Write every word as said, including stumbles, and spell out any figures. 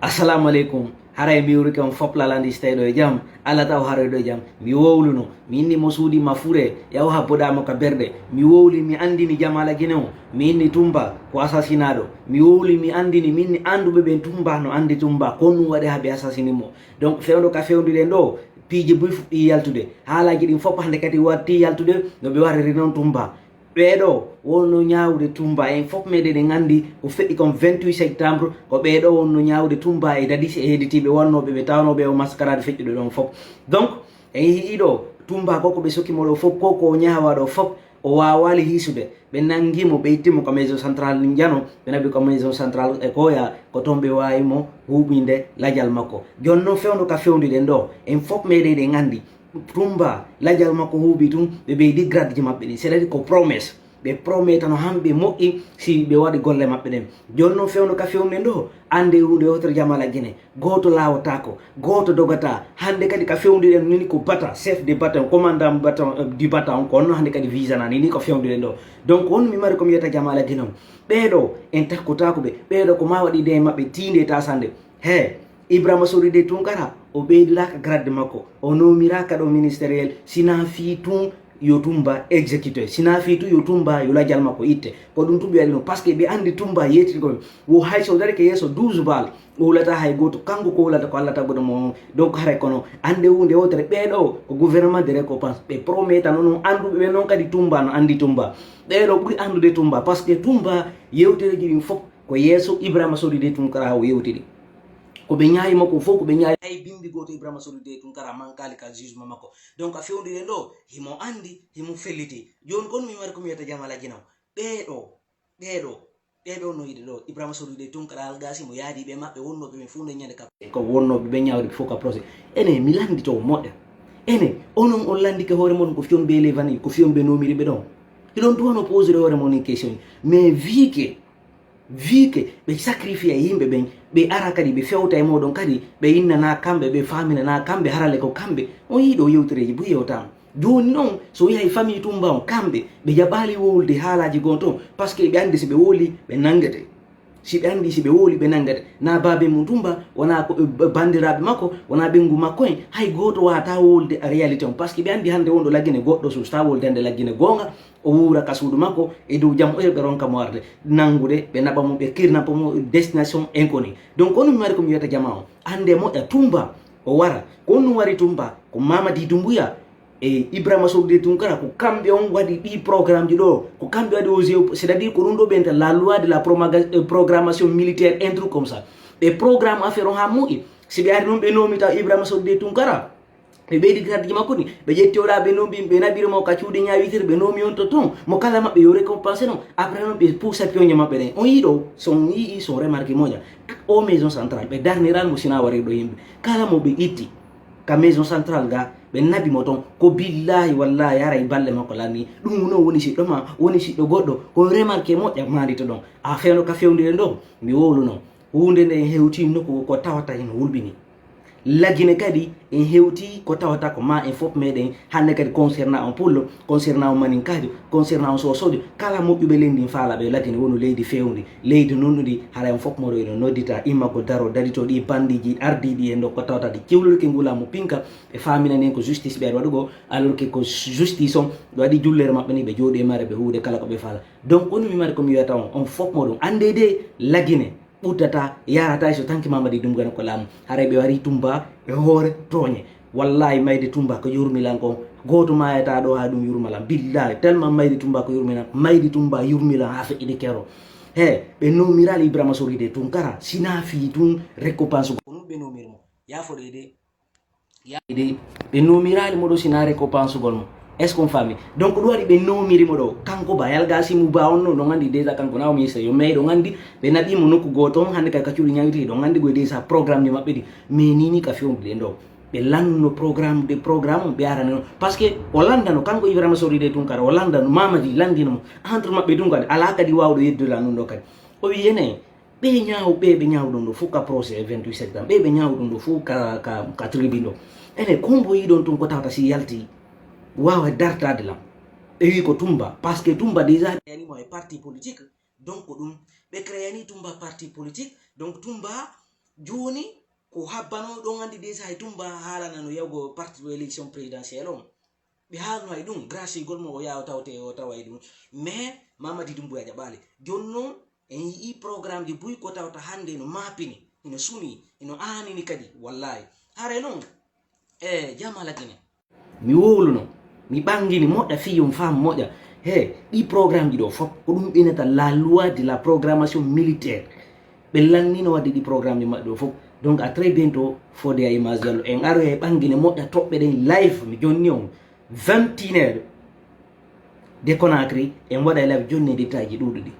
Assalamu aleykum. Haray mi wurike on fop lalandi stayɗo e jam. Allah taw haroyɗo e jam. Mi wowluno. Mi inni mo suudi ma fure. Yaw habboɗa mo ka berɗe. Mi wowli mi andini jamala gine o. Mi inni Tumba ko asasinaɗo. Mi wowli mi andini mi inni anduɓe ɓen Tumba no andi Tumba. Ko ɗum waɗi ha ɓe asasini mo. Donc fewndo ka fewndire ndo piiji buy fuɗɗi yaltude. Haalaji ɗin fop hande kadi watti yaltude no ɓe wariri non Tumba. Ɓeeɗo wonno ñaawde Tumba. En fof meɗen en anndi ko feƴƴi kon vingt-huit septembre, ko ɓeeɗo wonno ñaawde Tumba e Dadis e heeditiiɓe wonnooɓe ɓe tawnooɓe o mascarade feƴƴuɗo ɗon fof. Donc en yii ɗo Tumba ko ko ɓe soki mo ɗo fof ko ko o ñaawa ɗo fof o waawaali hiisude. Ɓe nanngi mo ɓe itti mo ko maison centrale Njano, ɓe naɓi ko maison centrale e Koya, ko toon ɓe waawi mo huuɓinde lajal makko. Jooni noon fewndo ka fewndiɗen ɗo en fof meɗen en anndi Tumba lajal makko huuɓi tun ɓe ɓeydi gradji maɓɓe ɗin c'est à dire ko promesse ɓe prometano han ɓe moƴƴi si ɓe waɗi golle maɓɓe ɗen. Jooni noon fewndo ka fewnden ɗo annde huunde wotere jamala Gine gooto laawataako, gooto dogata. Hannde kadi ka fewndiɗen nini ko bata chef de bataillon commandant bataillon du bataillon ko onno hannde kadi visana nini ko fewndiɗen ɗo. Donc on mi mari ko mi wiyata jamala Gine on ɓeeɗo en takkotaako ɓe ɓeeɗo ko ma waɗi de maɓɓe tiinde e tasande. He Ibrahima Sori de Tunkara o ɓeydiraaka grade makko, o noomiraaka ɗo ministériel sina fii tun yo Tumba exécuté, sina fii tun yo Tumba yo lajal makko itte. Ko ɗum tun ɓe waɗi ɗum parce que ɓe anndi Tumba yettiti ko wo hay so darike yeeso douze bal o hulata hay gooto, kanko ko hulata ko Allah tagguɗo mo on. Donc haray kono annde huunde wotere ɓeeɗo ko gouvernement de récompense ɓe prometano noon annduɓe ɓe noon kadi Tumba no anndi Tumba. Ɓeeɗo ɓuri anndude Tumba parce que Tumba yewtereji ɗin fof ko yeeso Ibrahima Sori de Tunkara o yewtiri. Ko ɓe ñaayi makko fof ko ɓe ñaayi hay bindi gooto Ibrahima Sori de Tunkara mankaali ka jugement makko. Donc a fewndire ɗo himo anndi himo felliti. Jooni kon mi mari ko mi wiyata jamala Gine on ɓeeɗo ɓeeɗo ɓeeɗo no yiɗe ɗo Ibrahima Sori de Tunkara algasi mo yaadi ɓe maɓɓe wonnooɓe ɓe fof nde ñande ka ko wonnooɓe ɓe ñaawde fof ka procès. Ene mi lanndito moƴƴa. Ene onon on lanndike hoore mon ko fiyon ɓe les vanille ko fiyon ɓe nomiri ɓe ɗon. Hiɗon duwano posire hoore mon en question mais viike viike ɓe sacrifié yimɓe ɓen ɓe ara kadi ɓe fewta e moɗon kadi ɓe innana kamɓe ɓe faminana kamɓe harale ko kamɓe. On yiiɗo yewtereji buy yewtama. Jooni noon so yahi famille Tumba on kamɓe ɓe jaɓaali wowlude haalaaji goo toon parce que ɓe anndi si ɓe wowli ɓe nanngete. Si ɓe anndi si ɓe wowli ɓe nanngete na baabe mum Tumba wona ko banndiraaɓe makko wona ɓenngu makko en hay gooto waawata wowlude réalité on parce que ɓe anndi hannde wonɗo laggine goɗɗo suusta wowlude hannde laggine goonga. O wuura ka suudu makko e dow jam o ɓe ronka mo arde nanngude ɓe naɓa mo ɓe kirnapa mo destination inconnue. Donc on mi mari ko mi wiyata jama o annde moƴƴa Tumba o wara ko on ɗum wari Tumba ko Mamadi Doumbouya e Ibrahima Sogde Tunkara ko kamɓe on waɗi ɗi programme ji ɗo ko kamɓe waɗi au jeu c'est à dire ko ɗum ɗo ɓe wiyata la loi de la programmation militaire un truc comme ça ɓe programme affaire on ha moƴƴi si ɓe ari noon ɓe nomita Ibrahima Sogde Tunkara ɓe ɓeydi gradji makko ni ɓe ƴetti oɗa ɓe nombi ɓe naɓiri mo ka cuuɗi ñawitir ɓe nomi on to ton mo kala maɓɓe yo récompensé non après noon ɓe puusa pioñe maɓɓe ɗen on yiɗo son yii son remarque moƴa o maison centrale ɓe darniral mo sina warirɗo yimɓe kala mo ɓe itti ka maison centrale ga ɓe naɓi mo ton ko billahi wallahi haray balle makko lanni ɗum no woni siɗɗo ma woni siɗɗo goɗɗo ko remarque moƴƴa mari to ɗon a fewno ka fewndire ɗon mi wowluno hunde nde hewti nokku ko tawata hino wulɓini laggine kadi en hewti ko tawata ko ma en fof meɗen hannde kadi concernant on pullo concernant on maninkaajo concernant on sosojo kala moƴƴuɓe leydi faalaɓe laggine wonu leydi fewndi leydi nunɗuɗi haray on fof moɗo ino noddita imma ko daro darito ɗi bandiji ardiɗi e ndo ko tawata ɗi ciwlorke ngulamu pinka ɓe faminanen ko justice ɓe waɗugo alors que ko justice on ɓe waɗi jullere maɓɓe ni ɓe jooɗi e mare ɓe huude kala ko ɓe faala donc on mi mari ko mi wiyata on on fof moɗon annde de laggine ɓuttata yarata so tanki mamadi ɗum gana ko laamu haray ɓe wari tumba e hoore tooñe wallahi mayde tumba ko yurmilan kon gooto mayata ɗo ha ɗum yurmalan billahi tellement mayde tumba ko yurmilan mayde tumba yurmilan ha feƴƴide kero he ɓe nomirali ibrahima soride tun kara sina fii tun récompense ko ɗum ɓe nomiri mo yafoɗede yaade ɓe nomiraali mo ɗo sinaare ko pansugol mo est ce qu'on fami donc ɗum waɗi ɓe nomiri mo ɗo kanko ba yalga simu ba on no ɗon anndi déjà kanko na o ministre yo mais ɗon anndi ɓe naɓi mo nokku gooto on hannde kay kacculi ñawiti ɗon anndi koye déjà programme ji maɓɓe ɗi mais nini ka fewndide ɗo ɓe lanno programme de programme on ɓe arani on parce que o landano kanko ibrahima soride tun kara o landano mamadi landino mo entre maɓɓe tun kadi ala kadi wawɗo yeddude lan ɗum ɗo kadi o wi ene ɓe ñaaw ɓe ɓe ñaaw ɗum ɗo fof ka procès e vingt-huit septembre ɓe ɓe ñaaw ɗum ɗo fof ka ka ka tribune ɗo ene combo yi ɗon tun ko tawata si yalti wawa dartade lam ɓe wi ko tumba parce que tumba déjà créanimo e parti politique donc ɗum ɓe créani tumba parti politique donc tumba Jooni ko habbano ɗon anndi déjà hay tumba haalana no yahugo parti o élection présidentielle on. Ɓe haalno hay ɗum, grâce gol mo o yaha o tawte o tawa hay ɗum. Mais Mamadi Doumbouya jaɓaali. Jooni noon en yi'i programme ji buy ko tawta hannde no maapini, ino suni, ino aanini kadi, wallahi. Haray noon, e Jamala Gine. Mi wowluno, mi ɓangini moƴƴa fii yo mi faam moƴƴa. He, ɗi programme ji ɗo fof, ko ɗum ɓe innata la loi de la programmation militaire. Ɓe lannino waɗde ɗi programme ji maɓɓe ɗo fof. Donc à très bientôt, Fodé à Image Diallo. En aroya e ɓangine moƴƴa toɓɓe ɗen live, mi jonni on vingt et une heures de Conakry, en waɗa e live jonni e détail ji ɗuuɗuɗi.